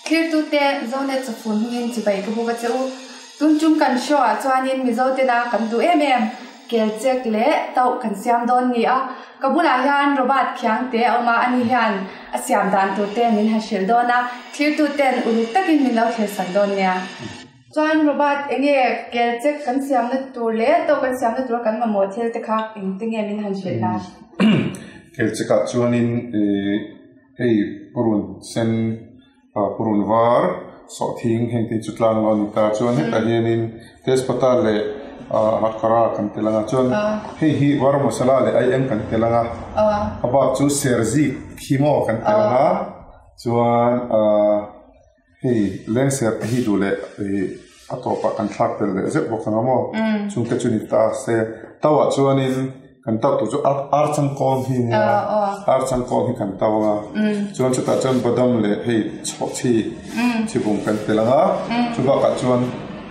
Thlirtute Zonet chawfun hmangin chibai ka buk a che u. Tun tum kan show ah chuanin Mizo tena kan duh em em kel chek leh tauh kan siam dawn ni a. Ka bulah hian Robert Khiangte a awm a, ani hian a siam dan tur te min han hrilh dawn a, thlirtuten uluk takin min lo thlirsak dawn nia. Chuan Robert enge kel chek kan siamna tur leh tauh kan siamna tura kan mamawh thil te kha engte nge min han hrilh la? Kel chekah chuanin ih hei purun sen ah purun var sawhthing heng te chu tlang lo a ni ta chuan hetah hianin tezpata leh ah hatkara kan tel ang a chuan hei hi var masala leh aieng kan tel ang a a bak chu serzik khi maw kan tel ang a chuan ah. Hei lengser te hi duh leh ih a tawpah kan thlak tel leh zeuh bawk ang a maw? Chungte chu ni ta se tauah chuanin kan tauh tur chu ar ar changkawn hi nia ar changkawn hi kan tau ang a chuan chutah chuan badam leh hei chhawhchhi chhibung kan tel ang a chu bakah chuan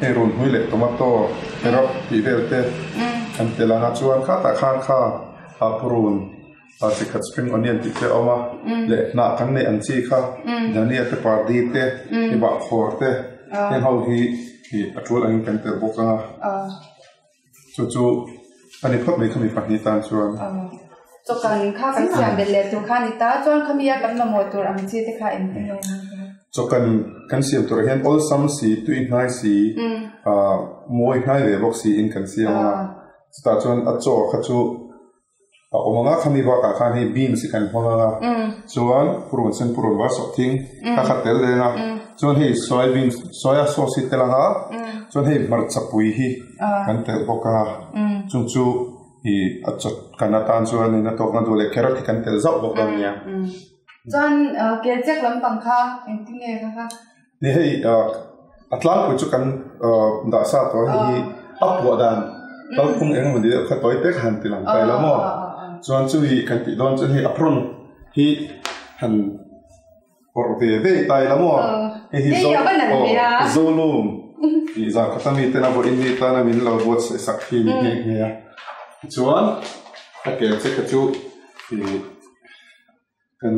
hei runhmui leh tomato carrot tih vel te kan tel ang a chuan khatah khan kha ah purun. A chi khat spring onion tih te a awm a, leh hnah kan neih ang chi kha dhania te pardi te hi bahkhawr te heng ho hi ih a tul angin kan telh bawk ang a, chu chu a ni phawt mai khami pahnih tan chuan. Chawkan kha kan siam belh leh tur kha a ni ta, chuan khami a kan mamawh tur ang chi te kha engtin nge ni ta? Chawkan kan siam turah hian awlsam si, tui hnai si, ah mawi hnai ve bawk siin kan siam ang a, chutah chuan a chaw kha chu. A awm ang a, khami bakah khan hei beans hi kan hmang ang a, chuan purun sen purun var sawh thing kha khat tel reng a, chuan hei soy beans soya sauce hi tel ang a, chuan hei hmarcha pui hi kan telh bawk ang a, chung chu ih a chawt kan atan chuanin a tawkna duh leh carrot hi kan telh zauh bawk dawn nia. Chuan kel chek lampang kha engtin nge kha kha? Ni hei a tlangpui chu kan dah sa tawh a hei hi a puah dan kalphung eng emaw ni deuh kha tawi te kha han ti lang ta ila maw chuan chumi kan tih dawn chuan hei apron hi han awrh ve ve ta ila maw hei hi zo zolum tih zan khat ami ten a vawiin mi tana min lo buatsaih sak hi ni nghe nghe a tichuan a kel che kha chu ih kan.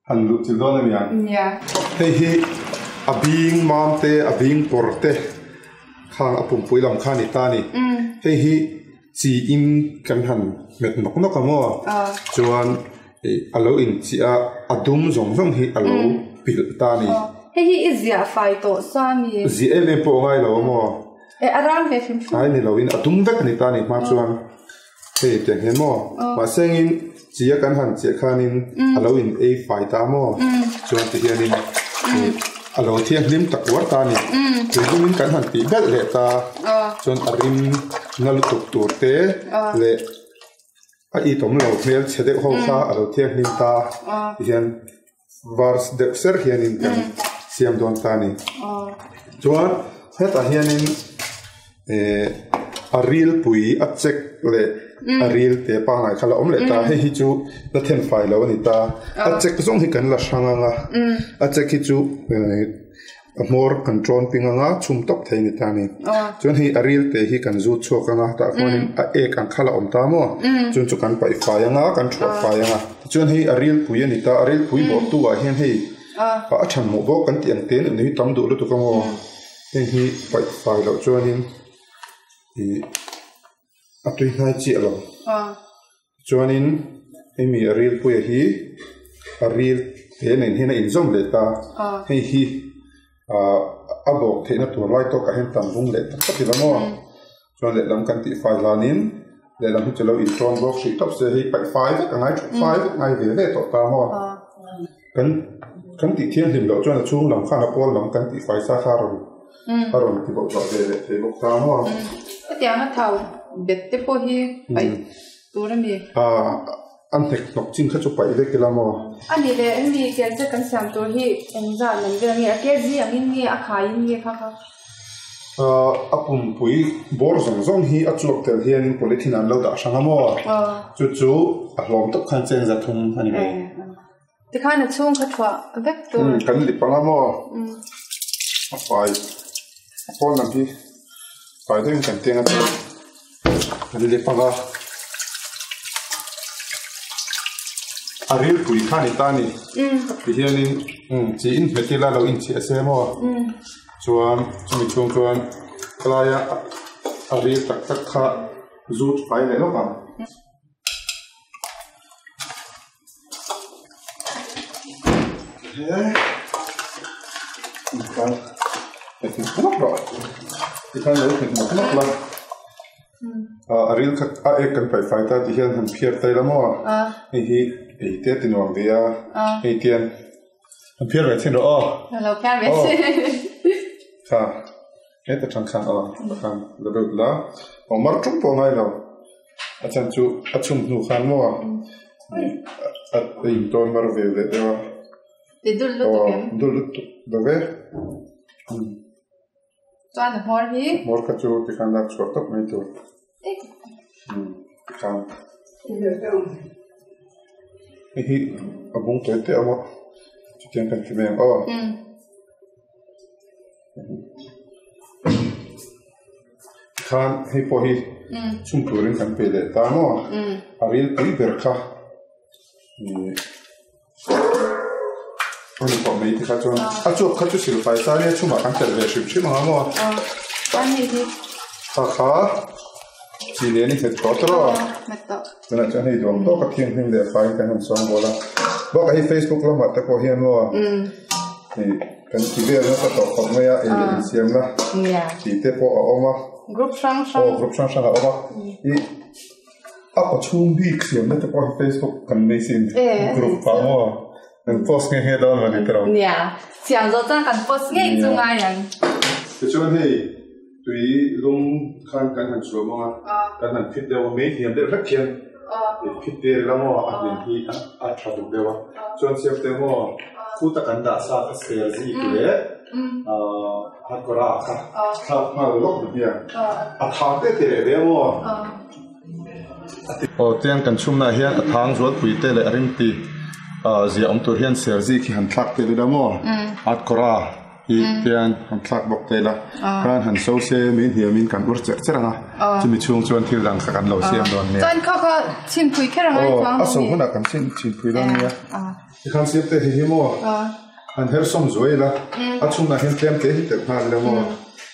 Han luh chilh dawn a nia. Nia. Hei hi a bing mam te a bing pawr te khang a pumpui lam kha a ni ta a ni. Hei hi chi in kan han hmet nawk nawk a maw? Chuan ih a lo in chiah a a dum zawng zawng hi a lo pilh ta a ni. Hei hi i ziah fai tawh sa a mi? Ziah em em pawh a ngai lo a maw? E a rang ve hrim hrim. Ai ni lo in a dum vek a ni ta a ni hma chuan. Hei tiang hian maw? Mahse engin chi a kan han chiah khanin a lo in ei fai ta maw? Chuan ti hianin ih a lo thianghlim tak uar ta a ni. Tuilumin kan han tih belh leh ta chuan a rim na lutuk tur te leh a itawm lo hmel chhe deuh ho kha a lo thianghlim ta ti hian Var deuh ser hianin kan siam dawn ta a ni. Chuan hetah hianin eh a ril pui a chek leh a ril te pangngai kha la awm leh ta hei hi chu la then fai lo a ni ta. A chek zawng hi kan la hrang ang a, a chek hi chu eh A hmawr kan tawn ping anga chhum tawp thei a ni ta a ni. Chuan hei a ril te hi kan zut chhuak anga tah khuanin a ek ang kha la awm ta maw? Chuan chu kan paih fai anga kan thuah fai anga. Tichuan hei a ril pui a ni ta, a ril pui bawrhtu ah hian hei a than mawh bawk kan tih ang te neuh neuh hi tam duh lutuk a maw? Heng hi paih fai loh chuanin ih a tui hnai chiah lo. Chuanin hemi a ril puia hi a ril te nen hian a inzawm leh ta. Hei hi ah a bawk theihna tur lai tawkah hian tam bung leh tak tak ila maw? Chuan lehlam kan tih fai hlanin lehlam hi chu lo intawn bawk hrih tawp se hei paih fai vek a ngai thup fai vek ngai ve ve tawh ta maw? Kan kan tih thianghlim loh chuan a chhung lam khan a pawl lam kan tih fai sa kha a rawn a rawn ti bawk zawh ve leh thei bawk ta maw? Hetiang a thau bet te pawh hi paih tur a ni. Aaa a hnek hnawk chin kha chu paih vek ila maw? A ni leh hemi kel che kan siam tur hi engzat man vel nge a kg angin nge a khaiin nge kha kha? Aaa a pumpui bawr zawng zawng hi a chuak tel hianin polythene an lo dah hrang a maw? Chu chu a hlawm tawp khan cheng za thum a ni mai. Tikhan a chhung kha thuah vek tur. Kan lip ang a maw? A fai a pawn lam hi fai deuhin kan teng a chuan kan lip ang a. A rilpui kha a ni ta a ni. Tihianin chi in hmet ila lo inchhiah se maw? Chuan chumi chhung chuan khalaia a ril tak tak kha zut fai leh lawk ang. Tikhan lo nghet nawk nawk la. A ril kha a ek kan paih fai ta tih hian han phiar ta ila maw hei hi ei te ti nuam ve a hei tian han phiar ve thin rawh aw lo phiar ve thin kha heta tang khan aw khan la deuh la aw mar tum pawh ngai lo a chhan chu a chhum hnu khan maw a in tawn mar ve leh deuh a ti dul lutuk em dul lutuk lo ve. Chuan a hmawr hi. Hmawr kha chu tikhan lak chhuah tawp mai tur. Tikhan. Hei hi a bung tawi teh awm a, chutiang kan ti mai ang aw. Tikhan hei pawh hi chhung turin kan pe leh ta maw? A ril pui ber kha. A ni pawh mai te kha chuan a chuak kha chu silfai sa nia chhumah kan telh ve hrim hrim ang a maw kha kha chi nen i nghet tawh tawh a tunah chuan hei duang tawk a thianghlim leh fai kan han sawng bawl a bakah hei facebook lamah te pawh hian maw ih kan ti vel nasa tawh khawp mai a ei leh insiamna tih te pawh a awm a group hrang hrang aw group hrang hrang a awm a ih. A kaw chhung bik siamna te pawh hi Facebook kan nei sin group ah maw kan post nghe nghe dawn mawni tiraw. Nia, siam zawh chuan kan post ngei chu ngai ang. Tichuan hei tui lum khan kan han chhuah mawng a, kan han fit deuh a, mei hniam deuh hlek hian fit tir ila maw a hlim hi a tha duh deuh a. Chuan siam te maw khuta kan dah sa kha ser zik leh hardcore kha thlak nghal lawk ni hian a thang te ti leh ve maw. Aw tiang kan chhumna ah hian a thang zualpui te leh a ringti ziah awm tur hian serzi khi han thlak tel ila maw hardcore hi tiang han thlak bawk ta ila khan han so se mi hniam in kan ur cherh cherh ang a chumi chhung chuan thil dang kha kan lo siam dawn nia. Chuan kha kha chhinpui kher ang a aw a so hunah kan chhinpui dawn nia tikhan siam te hi hi maw han her sawm zuai ila a chhunah hian tlem te hi telh nghal ila maw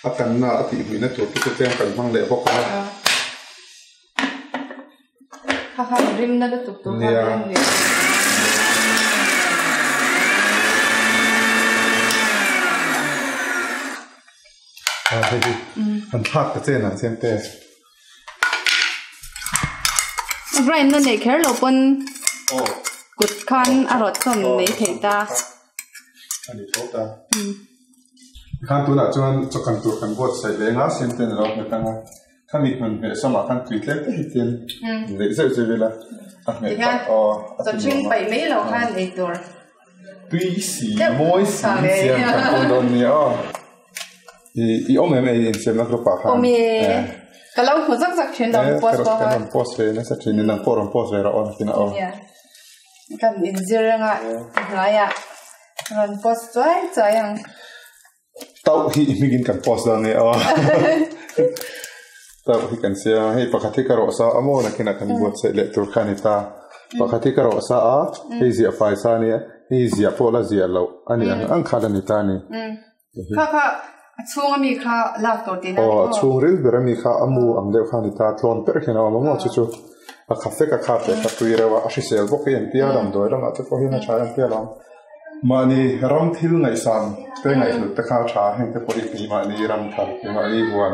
a kanna a tih hmuihna tur te chu tlem kan hmang leh bawk ang a. Kha kha rimna lutuk tur kha rim leh. Hei hi han thlak ta chen ang chiang te. Grind na neih kher lo pawn kut khan a rawt sawn mai thei ta. A ni tho ta. Tikhan tunah chuan chawkan tur kan buatsaih leh eng a siam ten a lo hmet ang a. Khami hmun hmeh samah khan tui tlem te hi tin leih zeuh zeuh ila a hmeh tak aw a ti nuam a. Paih mai lo khan ei tur. Tui si mawi si insiam kan tum dawn nia aw. I awm em ei insiamna group ah khan? Awm e. Ka lo hmu zak zak thin lo post pawh. Kan rawn post ve nasa thin in nang pawh rawn post ve rawh aw nakin ah aw. Kan inzir anga hnuaiah rawn post chuai chuai ang. Tauh hi i hmingin kan post dawn nia aw. Tauh hi kan sia hei pakhat hi ka rawh sa a maw nakinah kan buatsaih leh tur kha a ni ta. Pakhat hi ka rawh sa a, hei ziah fai sa a nia, hei ziah pawh la ziah loh a ni ang ang khan a ni ta a ni. Kha kha a chhung ami kha lak tur tihna a ni maw? Aw a chhung ril ber ami kha a mu ang deuh kha a ni ta, tlawn per hian a awm a maw chu chu a kha fek a kha teh kha tui reuh a, a hrisel bawk hi an tia damdawi ramah te pawh hian a tha em tia lo. Mahni ram thil ngaihsan te ngaihhlut te kha a tha heng te pawh hi keimahni ram thar keimahni huan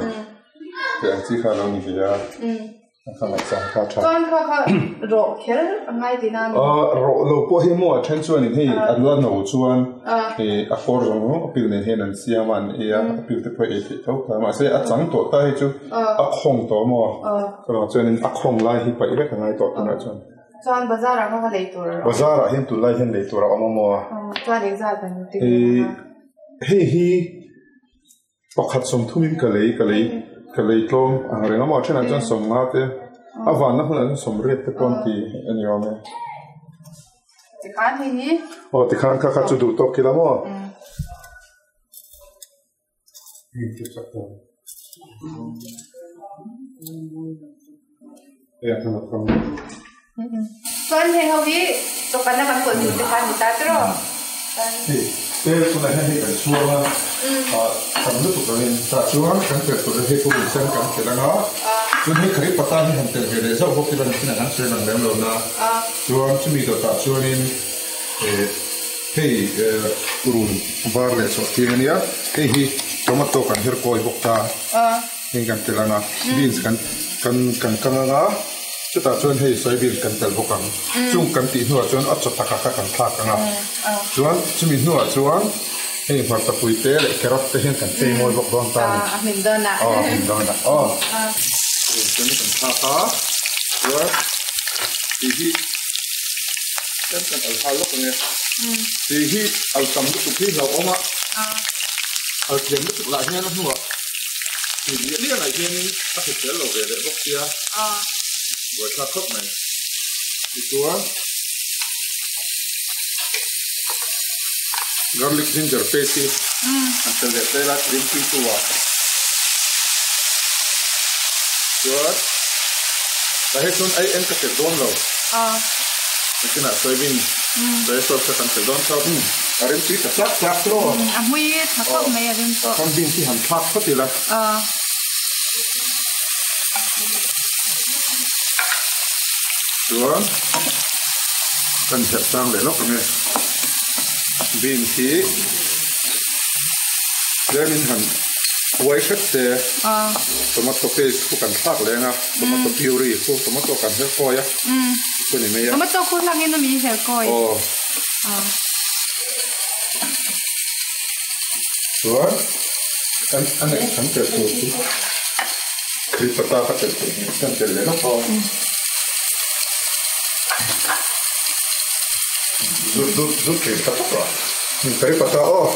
teh ang chi kha a lo ni ve a a kha ngaihsan kha a tha. Chuan kha kha rawh kher a ngai tihna a ni. Rawh lo pawh hi maw a then chuanin hei a la no chuan ih a fawr zawng zawng a pil nen hian an siam a an ei a a pil te pawh ei theih tho ta mahse a chang tawh ta hi chu a khawng tawh maw chuvang chuanin a khawng lai hi paih vek a ngai tawh tunah chuan. Chuan bazar ah kha lei tur a awm. Bazar ah hian tunlai hian lei tur a awm a maw a? Chuan engzat an ti ve a? Hei hi pakhat sawmthum in ka lei ka lei ka lei tlawm ang reng a maw a thenah chuan sawmnga te a vanna hmunah chuan sawmriat te pawh an ti a ni awm e. Tikhan hei hi? Aw tikhan kha kha chu duh tawk ila maw? Chuan heng ho hi chawkana kan pawlh tur te kha a ni ta tiraw? Hei tel tunah hian hei kan chhuang a, tam lutuk angin tah chuan kan telh tur hei purun sen kan telh ang a, chuan hei curry pata hi han telh ve leh zauh bawk ila nichina kan sawi lang lem lo na, chuan chumi dawtah chuanin hei purun var leh chawh tir ania, hei hi tomato kan her kawi bawk ta. Hei kan telh ang a, beans kan kan kan kang ang a, chutah chuan hei soybean kan telh bawk ang. Chung kan tih hnuah chuan a chaw takah kha kan thlak ang a, chuan chumi hnuah chuan hei hmarcha pui te leh carrot te hian kan chei mawi bawk dawn ta a ni. A hmin dawn ah. Aw a hmin dawn ah aw. Chuan kan thlak a, chuan tih hi tlem kan al nghal lawk ang e. Tih hi al tam lutuk hi hlauhawm a, al tlem lutuk lah hian a hnuah. Tih lian lian ah hianin a hrisel lo ve leh bawk sia buaithlak khawp mai. Tichuan garlic ginger paste hi an tel leh tel a green tea chu ah chuan tah hi chuan ai eng ka tel dawn lo nakinah soybean soya sauce kha kan tel dawn chauh a rim tui ta tlak tlak tawh a hmui tha khawp mai a rim pawh. Kan beans hi han thlak phawt ila. Chuan kan herh sang leh lawk ang e. Beans hi tlemin han uai hret se tomato paste khu kan thlak leng a, tomato puree khu tomato kan her kawi a chu ni mai a. Tomato khu hlangin a mi her kawi. Aw. Chuan kan a neih kan telh tur chu tui pata ka telh tur hi kan telh leh lawk a zut zut zut thei tha tak a curry pata aw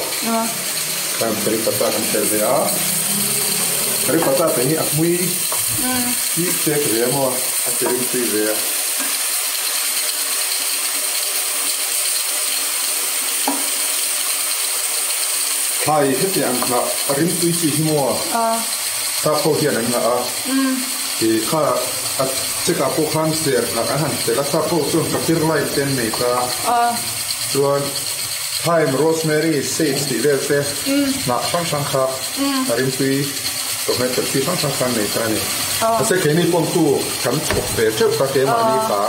kan curry pata kan telh ve a curry pata te hi a hmui hi chek ve a maw a ti ring tui ve a. Thlai heti ang nghah a rimtui chi hi maw sap ho hian an ngah a, ih kha a chekah pawh khan ser nghah an han tel a, sap ho chuan kaffir lime te an nei ta chuan thyme, rosemary, sage tih vel te hnah hrang hrang kha a rimtui tawhmeh telh chi hrang hrang kha an nei ta a ni. Mahse keini pawh khu kan chhawk ve teuh ta keimahni kha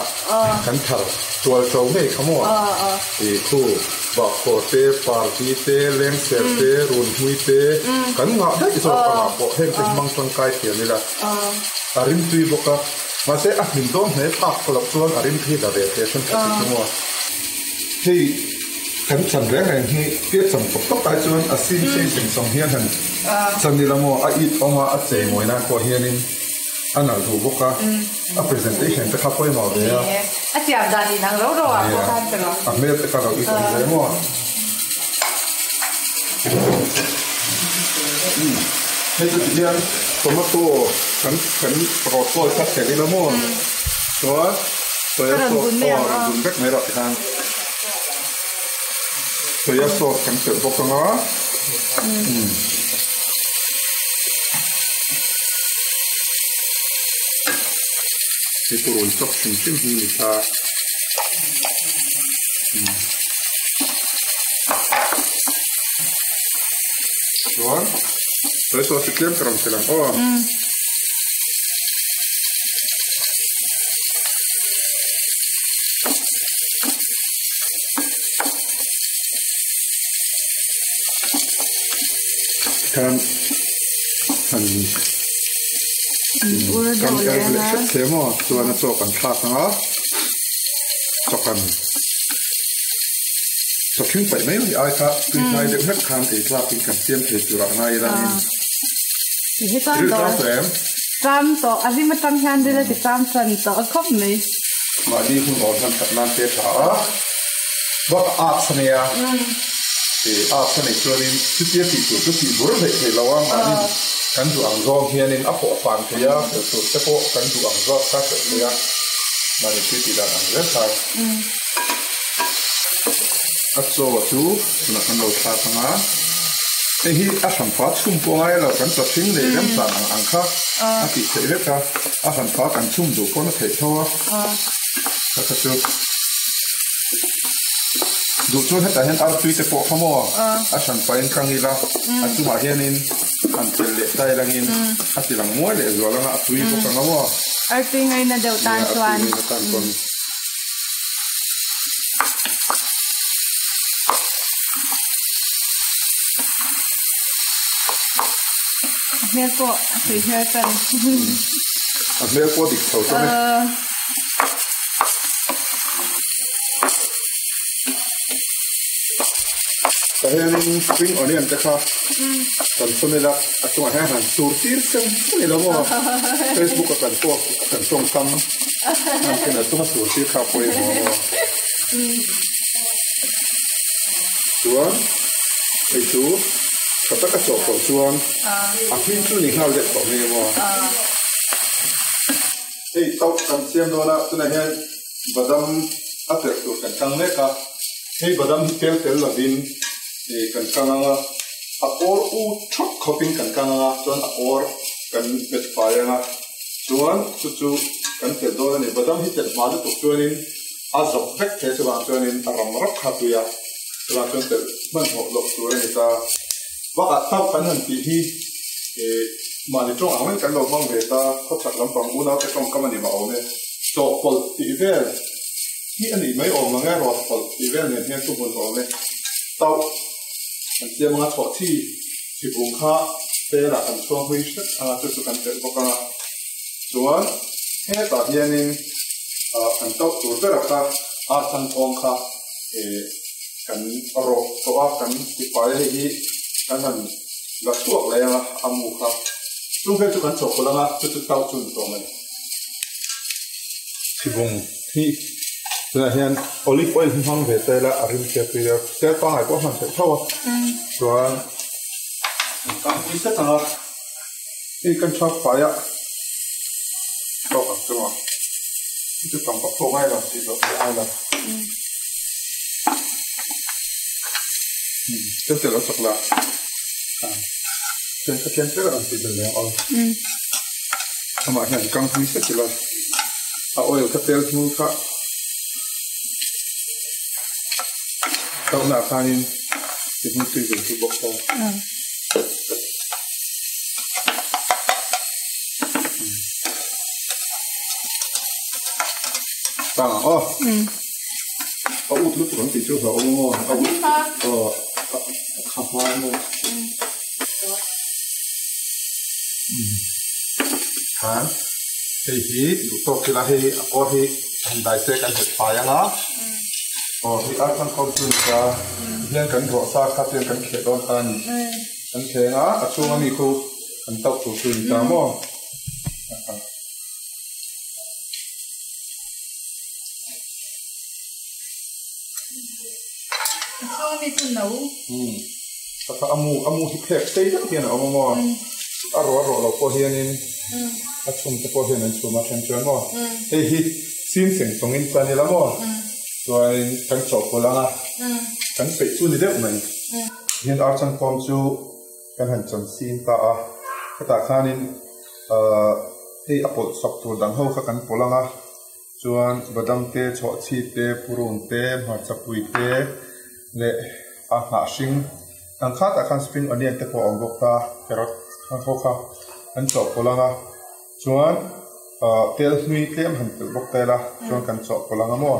kan thar tual to ngei kha maw ih khu. Bahkhawh te, party te, lengser te, runhmui te kan ngah daih zawk ang ah pawh heng te hi hmang tangkai thiam ila a rimtui bawk a, mahse a hlim dawn hle phak loh chuan a rimtui la ve thei a then khat chu maw. Hei kan chan reng reng hi tia chan tawp tawp ai chuan a sin chei seng sawng hian han chan ila maw a it awm a, a chei mawi nan pawh hianin a nalh duh bawk a. A presentation te kha pawimawh ve a. A siam dan in ang ro ro ah pawh khan ka lo. A hmel te kha lo it awm ve maw. Hei chu ti hian tomato kan kan rawt kawi kha thel ila maw. Chuan soya sauce aw rawn bun vek mai rawh tikhan. Soya sauce kan telh bawk ang a. Hei purun chawp hrim hrim hi ni ta. Chuan soya sauce hi tlem ka rawn telh ang aw. Khan han kan er leh hret hle maw chuan a chaw kan thlak ang a chaw kan chaw thleng paih mai mai ai kha tui hnai deuh hlek khan ei tlak in kan siam thei tur ah ngai ila nin ril tlang tawh em? Tlang tawh a rim atang hian ril a ti tlang tan tawh a khawp mai. Mahni hun awm hman that nan te tha a, bak arts a nei a, ih arts a neih chuanin chutia tih tur chu tih bur hleih theih lo a, mahni kan duh ang zawng hianin a pawh fan thei a, hrelh tur te pawh kan duh ang zawk kha hrelh thei a, mahni thil tih dan ang zel khan a chaw chu tunah kan lo thlak ang a, hei hi a hranpa chhum pawh ngai lo kan chaw hring leh remchan ang ang kha a tih theih vek a. A hran pa kan chhum duh pawn a theih tho a. Ka kha chu duh chuan hetah hian artui te pawh kha maw a hran pahin kang ila a chungah hianin han telh leh ta ilangin a ti lang muai leh zual anga a tui bawk ang a maw. Artui ngaina deuh tan chuan. Artui ngaina tan pawn. A hmel pawh a tui hmel tan. A hmel pawh dik chho chuan e. Tah hianin spring onion te kha kan sawn ila a chungah hian han sur tir seng seng ila maw Facebook a kan post kan tawngkam han khen a chunga sur tir kha pawimawh maw chuan hei chu tha taka chawhpawlh chuan a hming chu ni nghal deuh tawh mai maw. Hei tauh kan siam dawn a, tunah hian badam a telh tur kan kang mek a, hei badam hi tel tel lovin ih kan kang ang a, a kawr u thawt khawpin kan kang ang a, chuan a kawr kan hmet fai ang a, chuan chu chu kan telh dawn a ni. Badam hi telh hma lutuk chuanin a zawk vek thei a, chuvang chuanin a ram rap kha tui a, chuvang chuan telh hmanhmawh loh tur a ni ta. Bakah tauh kan han tih hi ih mahni tawng ang mai kan lo hmang ve ta, khawchhak lampang unaute tawngkam a ni mah awm e. Chawhpawlh tih vel hi a nih mai awm ang e, rawtpawlh tih vel nen hian thu hmun awm e. Tauh kan siam anga chhawhchhi chhibung kha felah kan chhuang hui hret anga chu chu kan telh bawk anga chuan hetah hianin ah kan tauh tur berah kha a changkawng kha ih kan rawh tawh a kan tipai a hei hi kan han la chhuak leh ang a a mu kha chung vel chu kan chawhpawlh ang a chu chu tauh chu ni tawh mai chhibung hi tunah hian olive oil hi hmang ve ta ila a rim chhiat tui a tel pangngai pawh a hman theih tho a chuan an kang pui set ang a hei kan tha fai a tawk ang chu maw hei chu tam vak pawh ngai lo tih loh pawh ngai lo tel tel a chak la chuan ka tlem tlem ang tih belh leh ang aw amah hian kang pui set ila a oil kha tel hmul kha hlauhna ah khanin ti hmul tui ve chu bawk ta. Tang ang aw. A ut lutuk ang tih chu hlauh awm maw? A ut aw a kha hma maw? Khan hei hi duh tawk ila hei a kawr hi han dai se kan het fai ang a aw hei archangkawm chu ni ta tihian kan rawh sa kha chuan kan kheh dawn ta a ni. Kan thleng a, a chhunga mi khu kan tauh tur chu a ni ta maw? A chhunga mi chu no. Umm, ka kha a mu, a mu hi phek sei deuh hian a awm a maw? A rawh a rawh loh pawh hianin a chhum te pawh hian an chhum a then chuan maw? Hei hi sin seng tawngin chuan ila maw? Chuanin kan chawhpawlh ang a, kan peih chu ni deuh mai. Hian ar changkawm chu kan han chan sin ta a, hetah khanin ahh hei a pawlh chhawk tur dang ho kha kan pawlh ang a, chuan badam te, chhawhchhi te, purun te, hmarcha pui te leh a hnah hring ang khatah khan spring onion te pawh a awm bawk ta, carrot ang ho kha an chawhpawlh ang a, chuan ahh tel hlui tlem han telh bawk ta ila chuan kan chawhpawlh ang a maw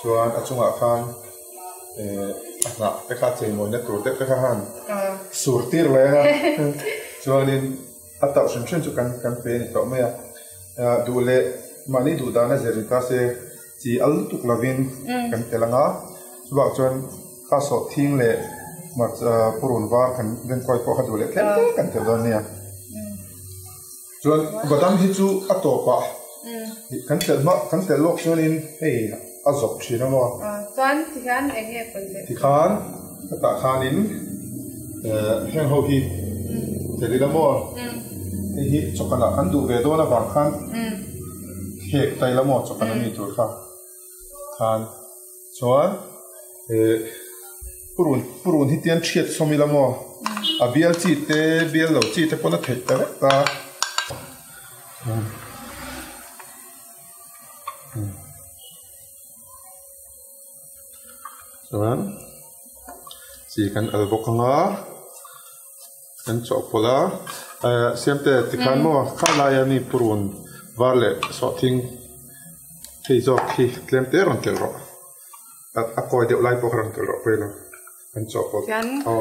chuan a chungah khan. Eh a hnah te kha cheimawina tur deuh te kha han sur tir leh a chuanin a tauh hrim hrim chu kan kan pe a ni tawh mai a duh leh mahni duh dana zir ni ta se chi al lutuk lovin kan tel ang a chuvang chuan kha sawh thing leh hmarcha purun var kan lenkawi pawh kha duh leh tlem tlem kan tel dawn nia chuan badam hi chu a tawpah kan telh hma kan telh lawk chuanin hei a zawp thin a maw chuan tikhan eng nge pawlh leh tikhan hetah khanin heng ho hi tel ila maw hei hi chawkanah kan duh ve dawn avang khan khek ta ila maw chawkan a ni tur kha khan chuan purun purun hi tian thiat sawm ila maw a bial chi te bial lo chi te pawn a theih ta vek ta. Chuan chi kan al bawk anga kan chawhpawlh a eh siamte tikhan maw kha laia mi purun var leh sawhthing hei zawk khi tlem te rawn telh rawh a kawi deuh lai pawh kha rawn telh rawh pawh ila kan chawhpawlh aw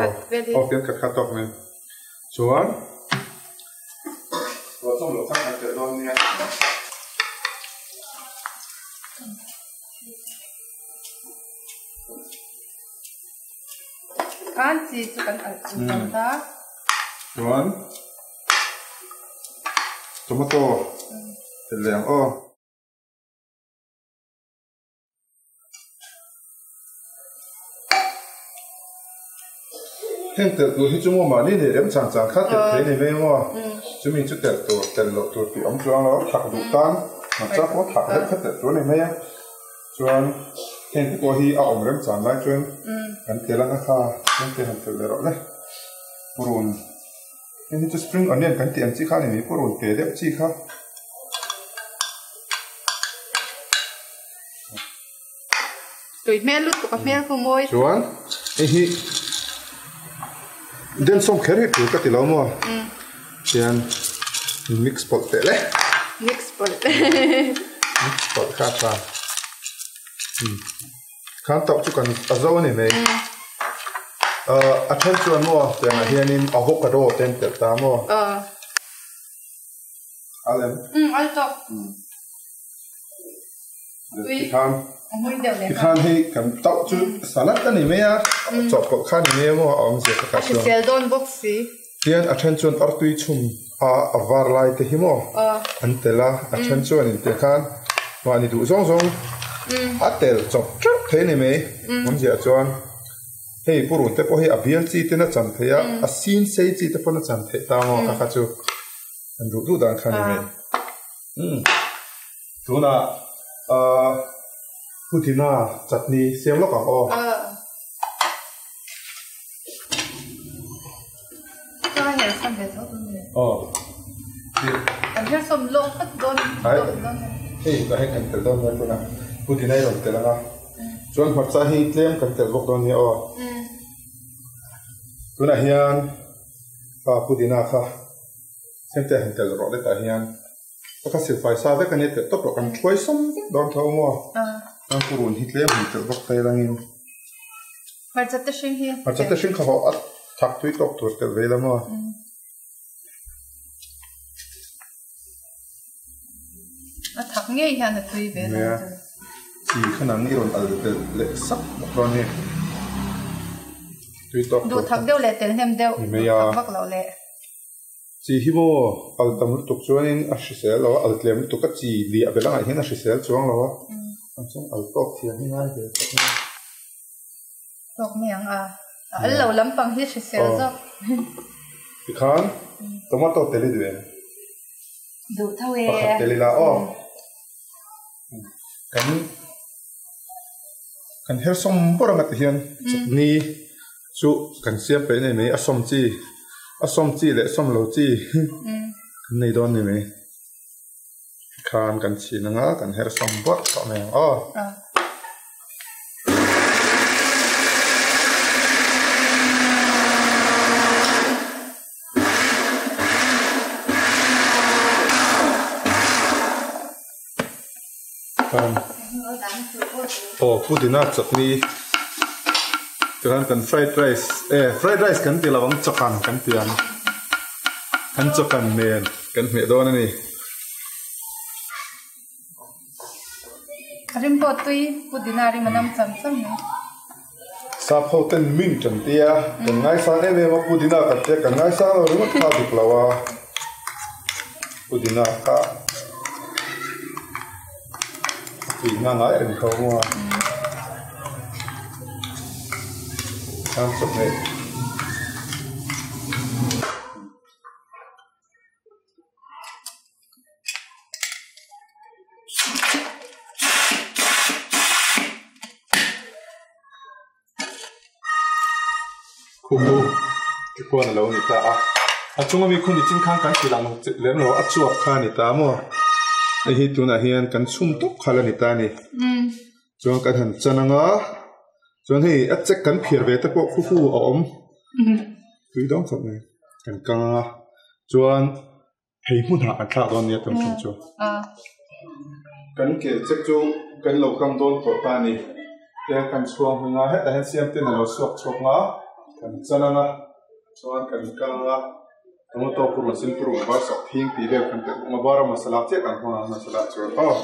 aw fian khat kha tawk mai chuan ruah chawm loh khan kan telh dawn nia. Khan chi chu kan alh chu tam ta. Chuan tomato telh leh ang aw. Heng telh tur hi chu maw mahni nei rem chang chang kha telh thei a ni mai maw? Chumi chu telh tur telh loh tur tih awm chuang lo thak duh tan hmarcha pawh thak deuh kha telh tur a ni mai a. Chuan heng te pawh hi a awm rem chang lai chuan kan tel anga kha heng te han telh leh rawh le. Purun heng hi chu spring onion kan tih ang chi kha a ni mai purun te deuh chi kha. Tui hmel lutuk a hmel khu mawi. Chuan hei hi den sawm kher hi tur ka ti lo maw? Hian mix pawlh teh le. Mix pawlh. Mix pawlh kha a tha. Khan tauh chu kan a zo a ni mai. A then chuan maw tiangah hianin avocado te an telh ta maw? Al em? Al tawk. Tikhan hei kan tauh chu salad a ni mai a, chawhpawlh kha a ni mai a maw a awmzia kha chuan. A hrisel dawn bawk si. Tian a then chuan artui chhum a a var lai te hi maw an tel a, a then chuan in tih khan mahni duh zawng zawng a tel chawp teuh thei a ni mai awmzia chuan hei purun te pawh hi a bial chi ten a chan theih a, a sin sei chi te pawn a chan theih ta maw kha kha chu an duh duh dan kha a ni mai. Tunah ahh Putina chutney siam lawk ang aw. Aw. Hei tah hian kan tel dawn nia tunah Putina hi rawn tel ang a. Chuan hmarcha hi tlem kan tel bawk dawn nia aw. Tunah hian Putina kha Hengte han tel rawh letah hian ka kha silfai sa vek a nia telh tawp rawh kan thuai sawm vek dawn tho maw chuan purun hi tlem han telh vak ta ila angin Hmarcha te hring hi hmarcha te hring kha hawh a thak tui tawk tur telh ve ila maw. A thak ngei hian a tui ve nia chi kha nang i rawn al belh leh sak bawk dawn ni tui tawk duh thak deuh leh tel hnem deuh duh thak vak loh leh. Chi hi maw al tam lutuk chuanin a hrisel lo a, al tlem lutuk a chi liah belh angah hian a hrisel chuang lo a, ang chuan al tawk thiam hi ngai ve tawh mai a. Tawk mai ang a, a al lo lampang hi hrisel zawk. Tikhan tomato tel i duh em? Duh tho e. Pakhat tel ila aw. Kan kan her sawm ber anga ti hian chutney chu kan siam peih nei mai a sawm chi a sawm chi leh sawm lo chi kan nei dawn ni mai khan kan chhin anga kan her sawm bawrh tawh mai ang aw. Aw pudina chutney chuan kan fried rice eh fried rice kan ti lo ang chawkan kan ti ang kan chawkan nen kan hmeh dawn a ni. A rim pawh tui pudina rim a nam cham cham mai. Sap ho ten mint an ti a kan ngaisang em em a pudina kan tia kan ngaisang lo ringawt kha a dik lo a pudina kha a tui hma ngai reng tho maw a chuan chawhmeh. Khumbu te khuan a lo ni ta a a chunga mi khu ni chin khan kan ti lang lem lo a chuak kha a ni ta maw hei hi tunah hian kan chhum tawp kha la ni ta a ni chuan kan han chan anga. Chuan hei a check kan phiar ve te pawh khu khu a awm. Tui dawng khawp mai. Kan kang a. Chuan hei hmunah kan thlak dawn nia tun ṭum chu. Kan kel check chu kan lo kang dawn tawh ta a ni. Tel kan chhuang hming a, hetah hian siam ten a lo suak chhuak nga, kan chan ang a, chuan kan kang a, tomato purun sen purun var sak thing tih vel kan telh bawk a, bara masala chiah kan hmang ang masala chuan aw.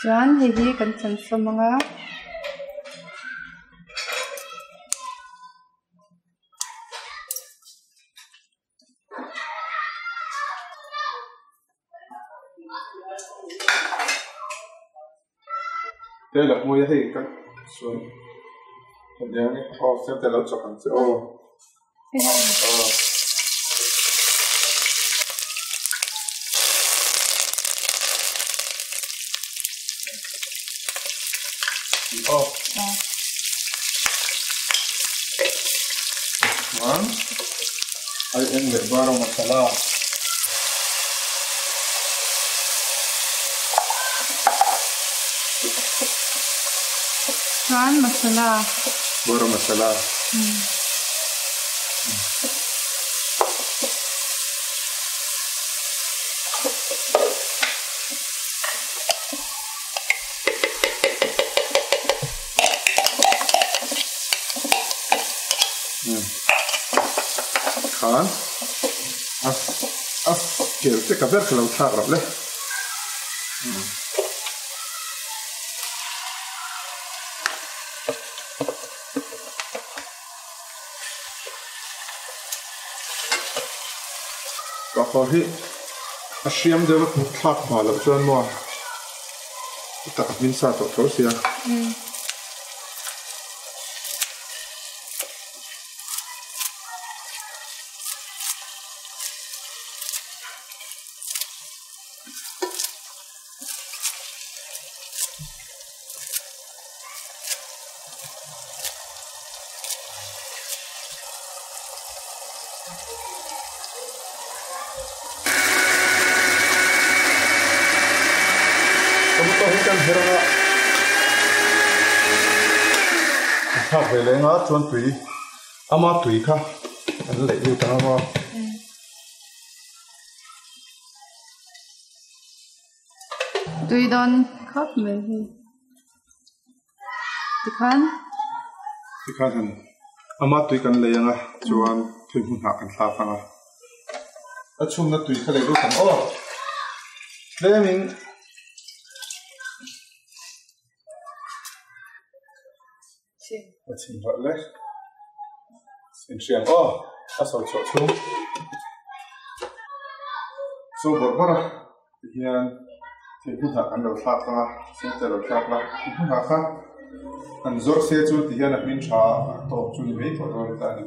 Chuan hei hi kan chan sawm ang a. Te la hmui a hei ka chuan hetiang hi aw siam te lo chawk ang che aw. Aw. Chuan ai eng leh bar a masala. Chuan masala. Bar a masala. Khan a a kel che ka ber ka lo thlak rauh le. Ka haw hi a hriam deuh a thlak hma loh chuan maw tak a hmin sa tawh tho sia. Tomato hi kan her anga a thlak ve leng a chuan tui ama tui kha an leih lut ang a maw. Tui dawn khawp mai hei. Tikhan. Tikhan han ama tui kan lei anga chuan thil hmun hnah kan thlak anga a chhungna tui kha lei lut ang aw tlemin a chhim hlauh le inhriang aw a sawi chhuah chhung so bawrh bawrh a tihian thil hmun ah kan lo thlak ang a center lo thlak la thil hmun ah khan an zawrh se chu tihian a hmin tha a tawp chu ni mai tawh dawn ta a ni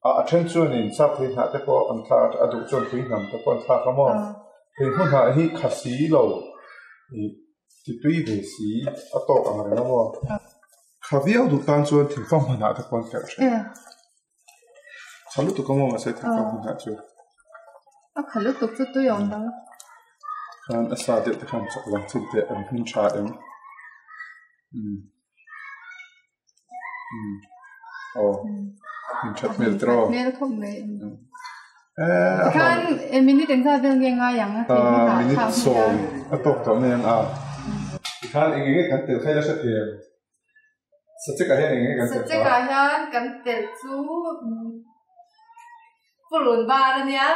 a a then chuanin chak thei hnah te pawh an thlak a duh chuan tui hnam te pawh an thlak a maw thei hmun ah hi khasi lo ih Ti tui ve si a tawk ang reng a maw? Kha viau duh tan chuan thingfang hmanah te pawh an kerh thin. Kha lutuk a maw mahse thingfang hmanah chu. A kha lutuk chu tui awm lo. Khan a sa deuh te khan chawk lang chin teh an hmin tha em. Aw in that hmel tawh aw. Hmel khawp mai. Tikhan minute engzat vel nge ngai ang a Minute sawm a tawk tawh mai ang a. Tikhan eng enge kan tel kha ila hre thei em? Sachek ah hian eng enge kan tel kha? Sachek ah hian kan tel chu purun var a nia.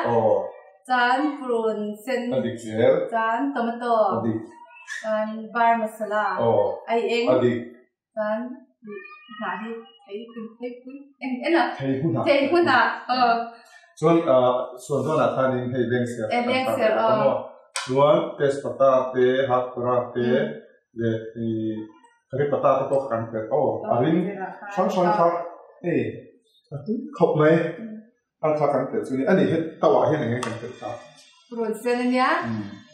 Chuan purun sen. A dik zel. Chuan tomato. A dik. Chuan bar masala. Ai eng. A dik. Chuan hnah hi thei thei pui eng en a thei hunah thei hunah aw chuan suan dawnah khanin hei leng ser e leng ser aw chuan tespata te hatkura te leh i karipata te pawh kan perh aw a ring hrang hrang kha hei a tui khawp mai a kha kan perh chu ni ani he tawah hian eng nge kan perh ta purun sen ania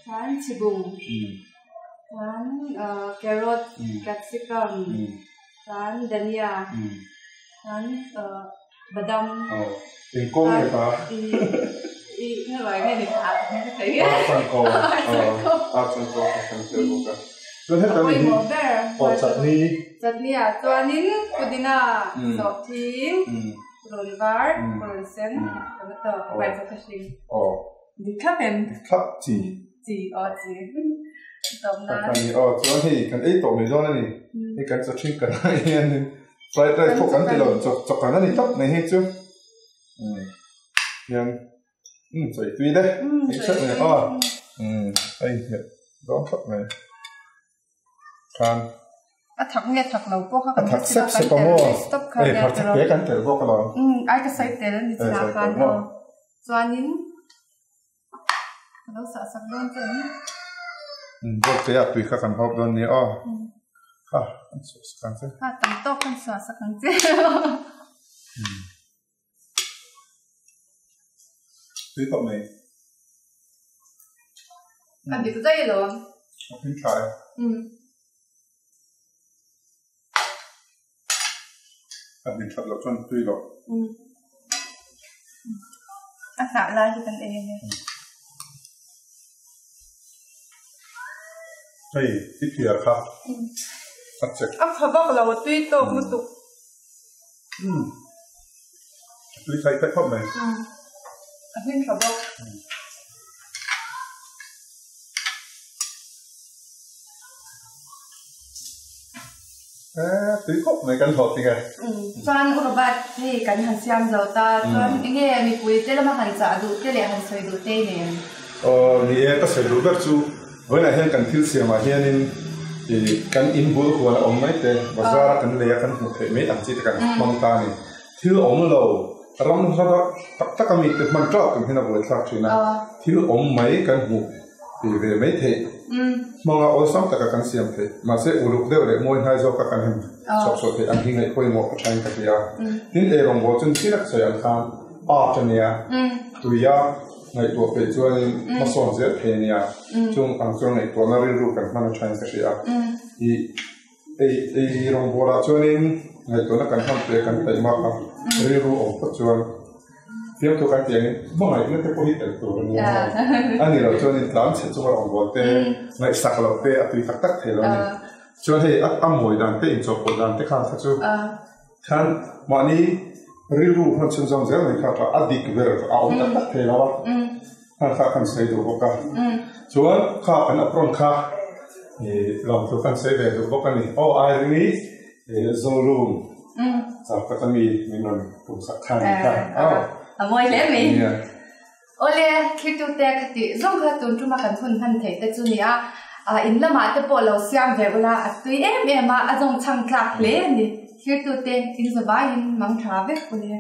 chuan chhibung chuan carrot capsicum chuan dhania chuan badam eng kawng nge ta i nge ruai nge ni a changkaw a changkaw kan tel bawk a. Chuan heta mi hi aw chutney. Chutney ah chuanin pudina, sawhthing, purun var, purun sen, tomato, hmarcha kha hring. Aw. Dik thlap em? Dik thlap chi. Chi aw chi. Tawpna. Kan ni aw chuan hei kan ei tawh mai dawn a ni. Hei kan chaw ṭhin kan ah hianin fried rice pawh kan ti lo chawk chawk ang a ni tawp mai hei chu. Hian umm chawi tui le ei hrep mai aw umm hei hmet dawn khawp mai khan a thak nge thak lo pawh kha a thak sep sep a maw ei phar thak te kan tel bawk alawm umm ai ka sawi tel ni chinah khan aw chuanin ka lo sah sak dawn che em umm bawk te ah tui kha kan hawp dawn nia aw kha kan suah sak ang che kha tam tawk kan suah sak ang che umm. Tui khawp mai. A dik daih lo. A hlim tha e. A hlim that loh chuan tui lo. A hnah lai hi kan ei ania. Hei i phiar kha. A chek. A kha vak lo a tui tawk lutuk. Umm tui thai thai khawp mai. Umm a hlim tha bawk. Eh tui khawp mai kan hlawh ting e. Umm chuan u Robert hei kan han siam zo ta chuan enge mipui te lama han chah duh te leh han sawi duh te i nei em? Aw ni e ka sawi duh ber chu Vawiinah hian kan thil siamah hianin ih kan in bul huan a awm mai te, bazar a kan lei a kan hmuh theih mai ang chi te kan hmang ta a ni. Thil awm lo, ram hla tak tak a mi te hman teuh tum hian a buaithlak thin a, thil awm mai kan hmuh tih ve mai theih hmanga awlsam taka kan siam theih. Mahse uluk deuh leh mawi hnai zawka kan han chhawp chhuah theih ang hi ngaihpawimawh a thain ka hria. Tin, eirawngbawl chu ni chiah ka sawi ang khan art a nia, tuia. Ngaihtuah peih chuanin hmasawn zel thei a nia. Chung ang chuan ngaihtuahna rilru kan hman a thain ka hria a. Ih ei ei rawngbawlah chuanin ngaihtuahna kan hman pe kan taih mak a, rilru awm phawt chuan fiamthu kan tih angin hmangaihna te pawh hi tel tur a nia. A ni loh chuanin tlan chhe chunga rawngbâwl te ngaihsak loh te a tui tak tak thei lo a ni. Chuan hei a mawi dan te inchawhpawlh dan te khan kha chu. Khan mahni rilru hman chhun zawng zel mai kha kha a dik ber a awm tak tak thei lo a, khan kha kan sawi duh bawk a. Chuan kha kan apron kha ih lawmthu kan sawi ve duh bawk a ni. Aw Irene i Zolum chak tak a mi min rawn tum sak kha a ni kha. Aw a mawi hle mai. Awle, thlitute ka tih zawng kha tun tuma kan hun hman theih te chu nia, in lamah te pawh lo siam ve ula a tui em em a, a zawng chhang tlak hle a ni. Thlirtute in zavaiin mang tha vek ule.